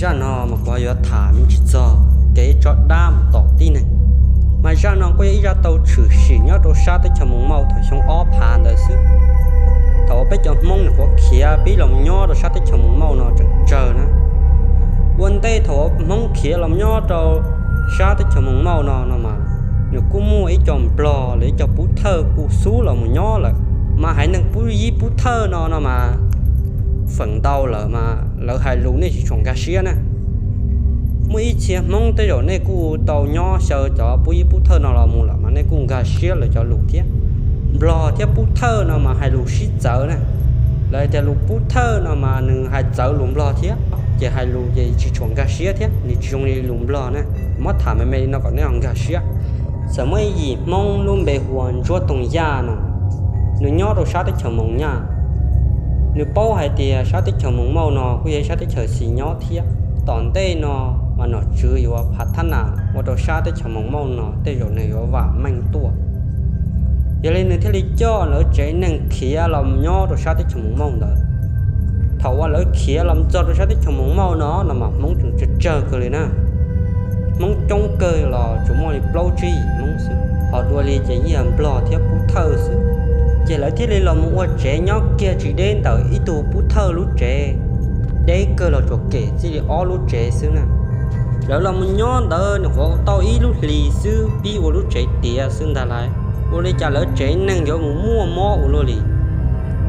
Zaj no mas kuv yuav tham me ntsis txog kev tso dab mus tom tib neeg. Mas zaj no kuj yog ib zaj tau tshwm sim nyob rau sab teb chaws Moos Mauj thaum xyoo ob phav ntawd xwb. Thaum uas peb cov Hmoob nws qhuav khiav pib los nyob rau sab teb chaws Moos Mauj no tseem tsawg na. Ua ntej thaum uas Hmoob khiav los nyob rau sab teb chaws Moos Mauj no no mas nws kuj muaj ib co Nplog los ib co Pub Thawj kuj xub los mus nyob lawm. Mas haiv neeg Pub Yib Pub Thawj no no mas feem ntau lawm mas lawv hais lus nej tsis tshua nkag siab na. Muaj ib txhia Hmoob tej zaum nej kuj tau nyob xyaw cov Pub Yib Pub Thawj no los mus lawm mas nej kuj nkag siab lawv cov lus thiab. Nplog thiab Pub Thawj no mas hais lus sib txawv na. Lawv hais tias lus Pub Thawj no mas nws hais txawv lus Nplog thiab, ces hais lus ces tsis tshua nkag siab thiab, nws tsis zoo li lus Nplog na. Muab tham me me li no kom nej ho nkag siab. Txawm muaj ib yim Hmoob lub npe hu ua Ntsuab Toog Yaj no, nws nyob rau sab teb chaws Moos Nyaj. Nws paub hais tias sab teb chaws Moos Mauj no kuj yog ib sab teb chaws xis nyob thiab. Tom ntej no mas nom tswv yuav phav thab nas ua rau sab teb chaws Moos Mauj no tej zaum nws yuav vam meej tuaj. Yog li nws thiaj li coj lawv tsev neeg khiav los nyob rau sab teb chaws Moos Mauj ntawd. Thaum uas lawv khiav los txog rau sab teb chaws Moos Mauj no no mas Hmoob tseem tsawg tsawg kawg li na. Hmoob coob kawg los tsuas muaj li plaub tsib yim Hmoob xwb, ho dua li ces yeej yog Nplog thiab Pub Thawj xwb. Ces lawv thiaj li los mus ua tsev nyob kiag tsis deb ntawm ib tug Pub Thawj lub tsev, deb kawg los tsuas kem txij li ob lub tsev xwb na. Lawv los mus nyob ntawd nyuam qhuav tau ib lub hlis xwb pib ua lub tsev tiav xwb ntag lauj. Ua li cas lawv tsev neeg yuav mus muaj mob ua luaj li.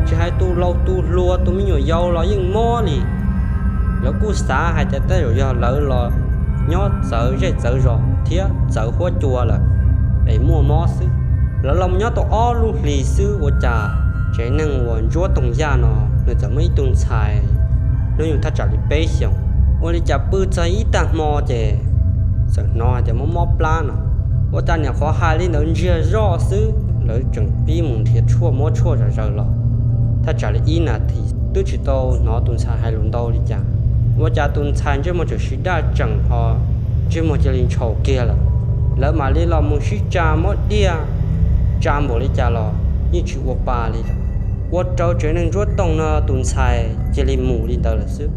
Tsis hais tus laus tus hluas tus me nyuam yaus los yeej mob li. Lawv kuj xav hais tias tej zaum yog lawv los nyob txawv zej txawv zos thiab txawv huab cua lawm es muaj mob xwb. Lawv los nyob tau ob lub hlis xwb ua cas tsev neeg uas Ntsuab Toog Yaj no nws txawm muaj ib tug ntxhais hnub nyoog thaj tsam li peb xyoos. Ua li cas pw txog ib tag hmo ces txawm hnov hais tias mob mob plab no. Ua cas nyuam qhuav hais li ntawd ntsiag zoj xwb lawv tseem pib mus nrhiav tshuaj muab tshuaj zom zaws los. Thaj tsam li ib nas this twb tsis tau hnov tus ntxhais hais lus ntau li cas, ua cas tus ntxhais ntsej muag tseem sib daj tseem ho ntsej muag cia li ntshaus kiag lawm. Lawv mam li los mus sib tsa muab diaj tsa npaum li cas los yeej tsis ua pa li lawm. Ua rau tsev neeg Ntsuab Toog no tus ntxhais cia li mus li ntawd lawm xwb.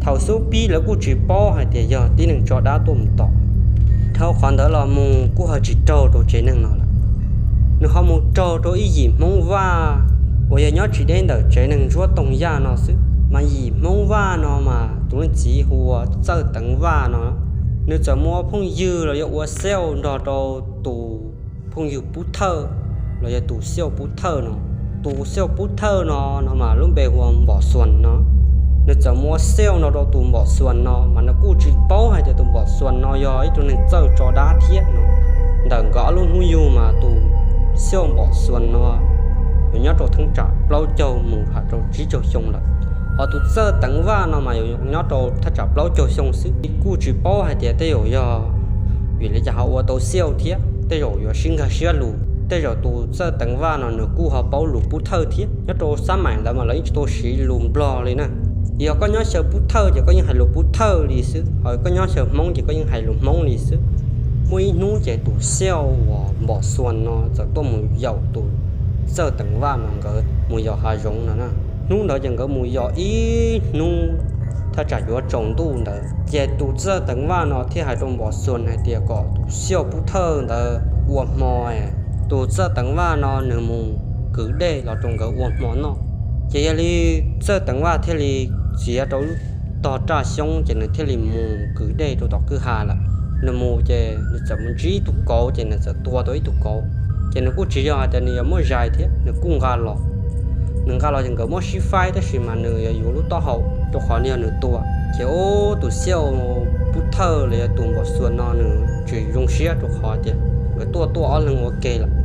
Thaum xub pib lawv kuj tsis paub hais tias yog tib neeg tso dab tuaj mus tom. Dhau qhov ntawd los mus kuj ho tsis raug rau tsev neeg no lawm. Nws ho mus raug rau ib yim Hmoob Vaj uas yog nyob tsis deb ntawm tsev neeg Ntsuab Toog Yaj no xwb. Mas yim Hmoob Vaj no mas tus leej txiv hu ua Txawj Teev Vaj no, nws txawm mus ua phooj ywg los yog ua sales nrog rau tus phooj ywg Pub Thawj los yog tus sales Pub Thawj no. Tus sales Pub Thawj no no mas lub npe hu ua Npom Xuas no. Nws txawm mus ua sales nrog rau tus Npom Xuas no mas nws kuj tsis paub hais tias tus Npom Xuas no yog ib tug neeg txawj tso dab thiab no. Ntawm nkawd ob lub hnub yug mas tus sales Npom Xuas no yuav nyob rau thaj tsam plaub caug mus tham rau tsib caug xyoo lawm. Ho tus Txawj Teev Vaj no mas yuav nyob rau thaj tsam plaub caug xyoo xwb. Kuj tsis paub hais tias tej zaum yog vim li cas ho ua tau sales thiab, tej zaum yuav sib nkag siab lus. Tej zaum tus Txawj Teev Vaj no nws kuj ho paub lus Pub Thawj thiab. Nyob rau xab maim ntawd mas lawv yeej tsis tau siv lus Nplog li na. Yog koj nyob xyaw Pub Thawj ces koj yeej hais lus Pub Thawj li xwb, ho koj nyob xyaw Hmoob ces koj yeej hais lus Hmoob li xwb. Muaj ib hnub ces tus sales uas Npom Xuas no txawm tuaj mus yaum tus Txawj Teev Vaj no nkawd mus yos hav zoov no na. Hnub ntawd ces nkawd mus yos ib hnub thaj tsam yuav tsaus ntuj ntawd ces tus Txawj Teev Vaj no thiaj hais rau Npom Xuas hais tias kom tus sales Pub Thawj ntawd ua hmo, tus Txawj Teev Vaj no nws mus kwv dej los rau nkawd ua hmo noj. Ces yog li Txawj Teev Vaj thiaj li txiav rau lub tog raj xyoob ces nws thiaj li mus kwv dej rau tom kwj ha lawm. Nws mus ces nws txawm mus ntsib ib tug kauv ces nws txawm tua tau ib tug kauv. Ces nws kuj tsis yog hais tias nws yuav muab zais thiab, nws kuj nqa los. Nws nqa los ces nkawd muab sib faib tab sis mas nws yuav yuav lub taub hau rau qhov yog nws tua. Ces ub tus sales Pub Thawj los yog tus Npom Xuas no nws tsis zoo siab rau qhov tias nkawd tuaj tuaj ob leeg ua ke lawm.